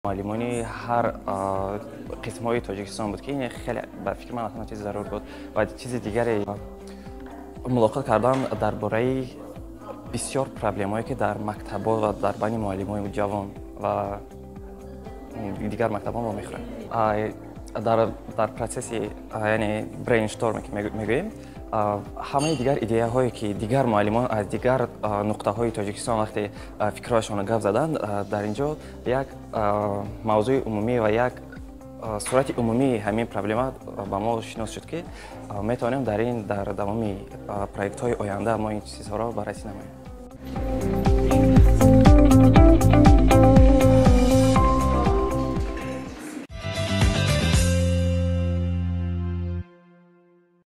Муаллимони ҳар қисмҳои Тоҷикистон буд, ки ин хеле, ба фикри ман, ҳама чиз зарур буд. Ва чизи дигаре, мулоқот кардан дар бораи бисёр проблемаҳое, ки дар мактабҳо ва дар байни муаллимони ҷавон ва дигар мактабҳо вомехӯранд дар процесси, яъне брейншторм, ки мегӯем, ҳамаи дигар идеяҳое, ки дигар муаллимон аз дигар нуқтаҳои Тоҷикистон вақте фикрҳояшонро гап заданд, дар ин ҷо як мавзӯи умумӣ ва як сурати умумии ҳамин проблема ба мо шинос шуд, ки метавонем дар ин дар давоми проектҳои оянда мо ин чизҳоро баррасӣ намоем.